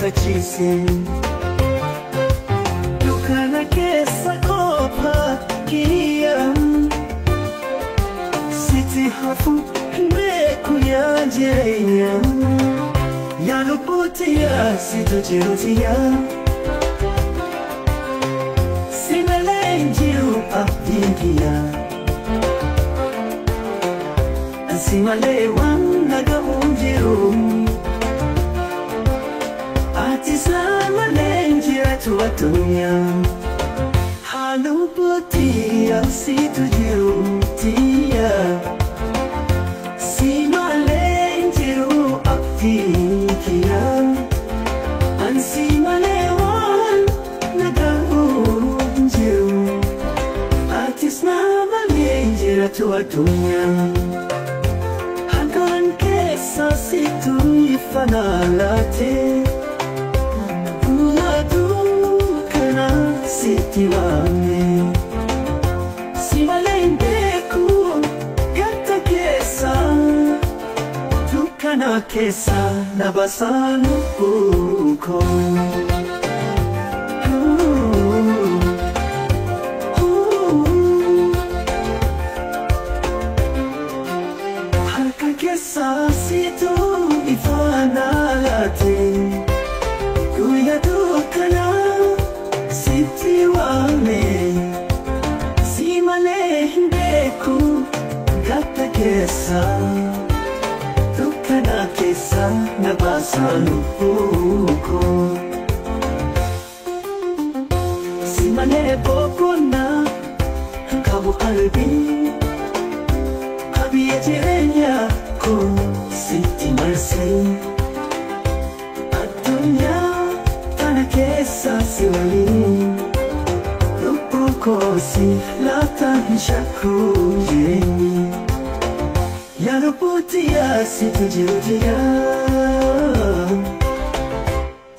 kutachiise. Dukkana keessa kophaa kiyya sitti hafu beeku yaa jireenya. Yaa lubbuu tiyya situ jiru tiyya. Si malee hin jiru abdiin kiyya. Si malee waan nagahu hin jiru. Ati malee hin jiraatu addunyaa. Haa lubbuu tiyya situ jiru tiyya. Si malee hin jiru abdiin kiyya. Ansi malee waan nagahu hin jiru. Atis malee hin jiraatu addunyaa. Halkan keessa situ ifa na laate. Guyyaa kana sitti waame. Si malee hin beeku gadda keessa. Dukkana keessa na baasaa lubbuu koo. Halkan keessa situ ifa na laate. Guyyaa dukkana sitti waame. Si malee hin beeku gadda keessa. Dukkana keessa na baasaa lubbuu koo. Si malee boqonnaa qabu qalbii. Qabiyyee jireenya koo sitti marsee. Addunyaa tana keessa si waliin. Lubbuu koo si laata hin shakku jireenyi. Yaa lubbuu tiyya situ jiru tiyya.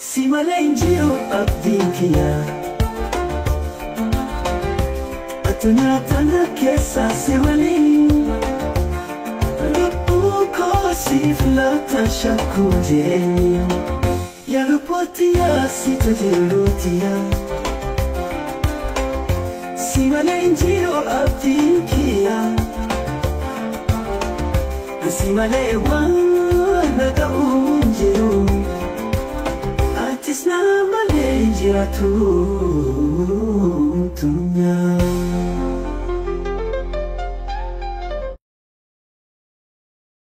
Si malee hin jiru abdiin kiyya. Addunyaa tana keessa si waliin. Lubbuu koo siif laata shakku jireenyi. Yaa lubbuu tiyya situ jiru tiyya. Si malee hin jiru abdiin kiyya. Si malee waan nagahu hin jiru. Atis na malee hin jiraatu addunyaa.